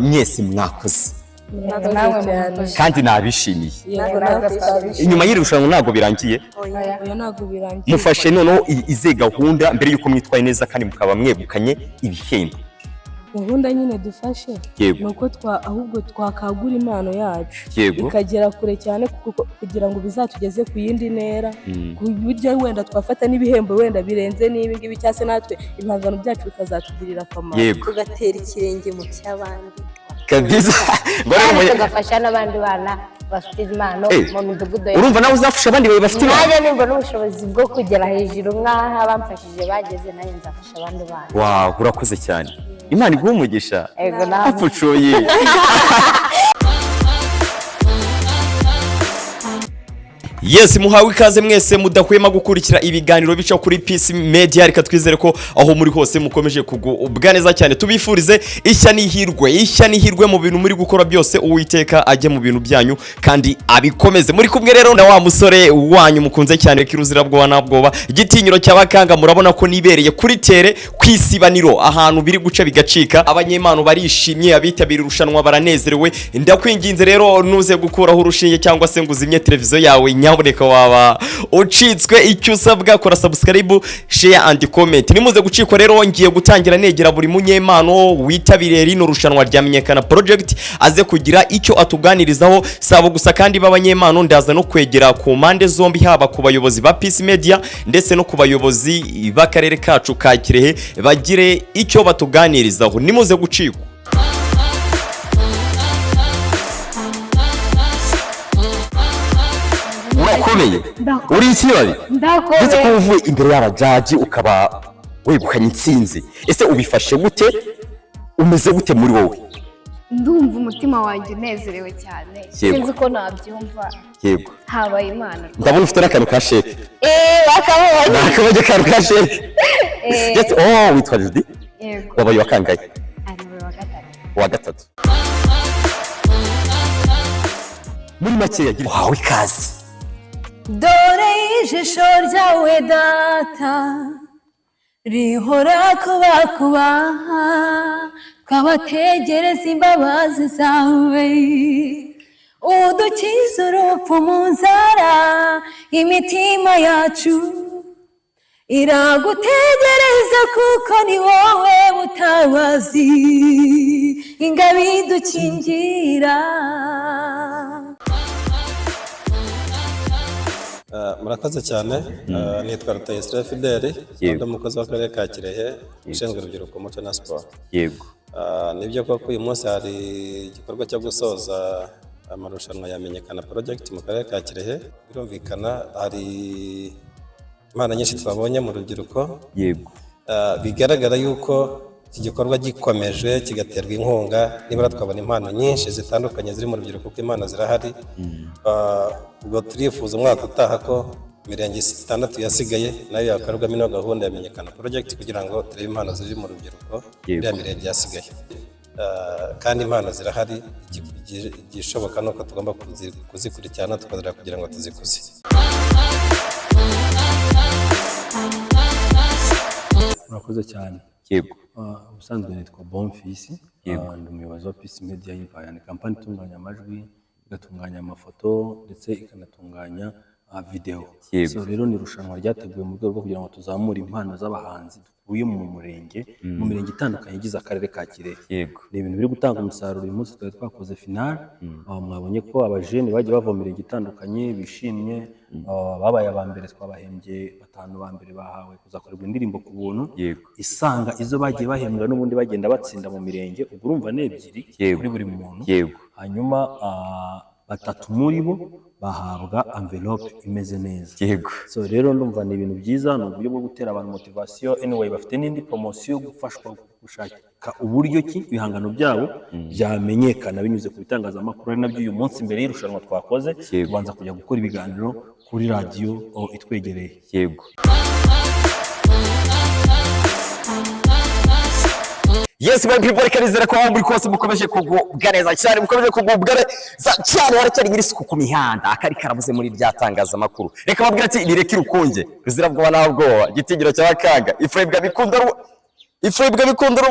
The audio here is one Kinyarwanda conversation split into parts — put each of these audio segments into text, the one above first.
Mwese mwakoze. Nawe cyane. Kandi nabishimiye. Yego, natwe twabishimiye. Inyuma y'iri rushanwa ntabwo birangiye? Oya, ntabwo birangiye. Mufashe noneho ize gahunda mbere y'uko mwitwaye neza kandi mukaba mwegukanye ibihembo? Gahunda nyine dufashe ni uko ahubwo twakagura impano yacu ikagera kure cyane, kuko kugira ngo bizatugeze ku yindi ntera, ku buryo wenda twafata n'ibihembo wenda birenze n'ibi ngibi, cyangwa se natwe ibihangano byacu bikazatugirira akamaro. Tugatera ikirenge mu cy'abandi. Kabisa. Ngo rero Kandi tugafasha n'abandi bana bafite impano mu midugudu yacu. Urumva nawe uzafasha abandi bafite impano? Nanjye nimbona ubushobozi bwo kugera hejuru nk'aho abamfashije bageze, nanjye nzafasha abandi bana. Wow, urakoze cyane, Imana iguhe umugisha. Ego, nawe. Apfucuye. Yes, muhawe ikaze mwese mudahwema gukurikira ibiganiro bica kuri Peace Media. Reka twizere ko aho muri hose mukomeje kugubwa neza cyane. Tubifurize ishya n'ihirwe, ishya n'ihirwe mu bintu muri gukora byose. Uwiteka ajye mu bintu byanyu kandi abikomeze. Muri kumwe rero na wa musore wanyu mukunze cyane, kiruzira bwoba nabwoba, igitinyiro cy'abakanga. Murabona ko nibereye kuri terrain kwisibaniro, ahantu biri guca bigacika. Abanyempano barishimye, abitabira irushanwa baranezerewe. Ndakwinginze rero, nuze gukuraho urushinge cyangwa se ngo uzimye televiziyo yawe, nyabuneka waba ucitswe. Icyo usabwa, kora subscribe, share and comment. Nimuze gucikwa rero, ngiye gutangira negera buri munyempano witabiriye rino rushanwa rya Menyekana Project, aze kugira icyo atuganirizaho. Sabo gusa kandi b'abanyempano, ndaza no kwegera ku mpande zombi, haba ku bayobozi ba Peace Media ndetse no ku bayobozi b'akarere kacu ka Kirehe, bagire icyo batuganirizaho. Nimuze gucikwa. Urakomeye, uri ikibabi ndetse ko uvuye imbere y'abajaji ukaba wegukanye intsinzi, ese ubifashe gute? Umeze gute muri wowe? Ndumva umutima wanjye unezerewe cyane. Sinzi ko nabyumva. Habaye Imana. Ndabona ufite n'akantu ka sheke. Eee, bakabonye. Nakabonye akantu ka sheke. Ndetse oh, witwa Judy? Yego. Wabaye wakangaye? Ari wa gatatu. Wa gatatu. Muri makeya, gira wawe ikaze. Dore ijisho ryawe data rihora kubakuba, twabategereza imbabazi zawe, udukiza urupfu mu nzara. Imitima yacu iragutegereza, kuko ni wowe mutabazi, ingabo idukingira. Murakoze cyane. Nitwa Rutayisire Fideli, ndi umukozi w'akarere ka Kirehe ushinzwe urubyiruko, umuco na siporo. Nibyo koko, uyu munsi hari igikorwa cyo gusoza amarushanwa ya Menyekana Project mu karere ka Kirehe. Birumvikana, hari impano nyinshi twabonye mu rubyiruko. Bigaragara yuko iki gikorwa gikomeje kigaterwa inkunga, nibura twabona impano nyinshi zitandukanye ziri mu rubyiruko, kuko impano zirahari. Ubwo turifuza umwaka utaha ko imirenge 6 yasigaye nayo yakorerwamo ino gahunda ya Menyekana Project, kugira ngo turebe impano ziri mu rubyiruko iriya mirenge yasigaye. Kandi impano zirahari, igishoboka ni uko tugomba kuzikurikirana tukazireba kugira ngo tuzikuze. Murakoze cyane. Ubusanzwe nitwa Bonfils. Ndi umuyobozi wa Peace Media Empire. Ni kampani itunganya amajwi, igatunganya amafoto ndetse ikanatunganya video. So rero ni irushanwa ryateguwe mu rwego rwo kugira ngo tuzamure impano z'abahanzi dukuye mu murenge, mu mirenge itandukanye igize akarere ka Kirehe. Ni ibintu biri gutanga umusaruro. Uyu munsi twari twakoze finale, aho mwabonye ko abajene bagiye bava mu mirenge itandukanye bishimye, babaye aba mbere twabahembye, batanu ba mbere bahawe kuzakorerwa indirimbo ku buntu, isanga izo bagiye bahembwa n'ubundi bagenda batsinda mu mirenge. Ubwo urumva ni ebyiri kuri buri muntu. Hanyuma batatu muri bo bahabwa envelope imeze neza. So rero ndumva ni ibintu byiza, ni uburyo bwo gutera abantu motivation. Anyway, bafite n'indi promotion yo gufashwa gushaka uburyo ki ibihangano byabo byamenyekana binyuze ku bitangazamakuru, ari nabyo uyu munsi mbere y'irushanwa twakoze, tubanza kujya gukora ibiganiro kuri radiyo itwegereye. Yes, my people, reka nizere ko aho muri kose mukomeje kugubwa neza cyane, mukomeje kugubwa neza cyane. Haracyari nyir'isuku ku mihanda, akari karabuze muri rya tangazamakuru. Reka babwire ati nireke urukunge ruzira bwoba nta bwoba, igitinyiro cy'abakanga, ifuribwa bikunda, ifuribwa bikunda,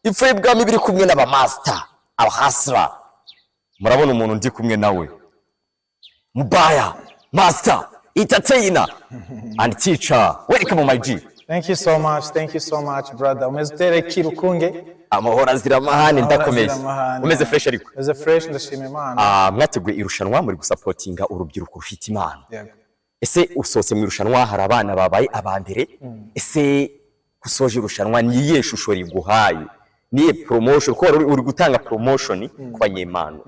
ifuribwa biri kumwe n'abamaster. Abahasira, murabona umuntu ndi kumwe nawe, Mubaya Master Entertainer and Teacher. Welcome, my G. Thank you so much, thank you so much, brother. Umeze ute, Kirukunge? Amahoro azira amahane, ndakomeye. Azira amahane. Umeze fresh ariko? Umeze fresh, ndashima Imana. Ah, mwateguye irushanwa, muri gusupportinga urubyiruko rufite impano. Yego. Ese usohotse mu irushanwa, hari abana babaye aba mbere. Ese gusoje irushanwa ni iyihe shusho riguhaye, niye promotion, kuko wari uri gutanga promotion ku banyempano?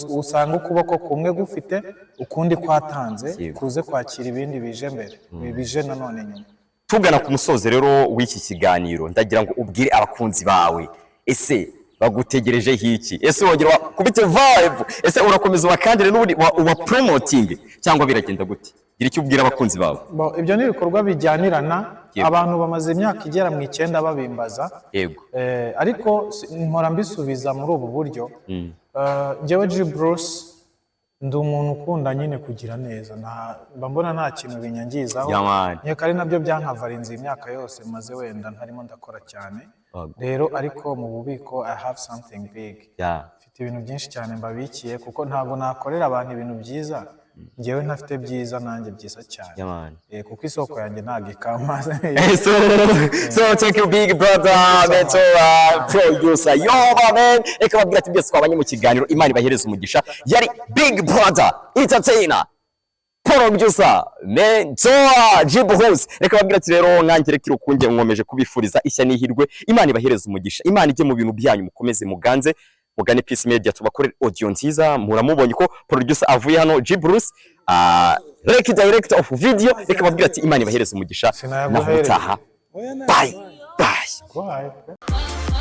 Usanga ukuboko kumwe gufite, ukundi kwatanze, kuze kwakira ibindi bije mbere, bije nanone nyuma. Tugana ku musozo rero w'iki kiganiro, ndagira ngo ubwire abakunzi bawe, ese bagutegerejeho iki? Ese wongera wakubite vibe? Ese urakomeza ubakandire n'ubundi uba promoting, cyangwa biragenda gute? Gira icyo ubwira abakunzi bawe. Bo, ibyo ni ibikorwa bijyanirana. Abantu bamaze imyaka igera mu 9 babimbaza. Ariko mpora mbisubiza muri ubu buryo. Njyewe G Bruce ndi umuntu ukunda nyine kugira neza. Mba mbona nta kintu binyangizaho. Yeah, man. Nkeka ari nabyo byankavarinze imyaka yose maze wenda ntarimo ndakora cyane. Rero ariko mu bubiko I have something big. Mfite ibintu byinshi cyane mbabikiye, kuko ntabwo nakorera abantu ibintu byiza njyewe ntafite byiza nanjye byiza cyane. Yeah, man. Kuko isoko yanjye ntabwo ikama. So thank you, big brother mentor, producer yoba man. Reka babwira ati byose twabanye mu kiganiro, Imana ibahereze umugisha. Yari big brother entertainer producer mentor Jib House. Reka babwira ati rero nkanjye reka irukunge nkomeje kubifuriza ishya n'ihirwe, Imana ibahereze umugisha, Imana ijye mu bintu byanyu, mukomeze muganze, mugane Peace Media tubakorere audio nziza. Muramubonye ko producer avuye hano, G Bruce, Reki director of video. Reka babwira ati Imana ibahereze umugisha, naho Sinayaguhereye. utaha. Bye bye. Bye.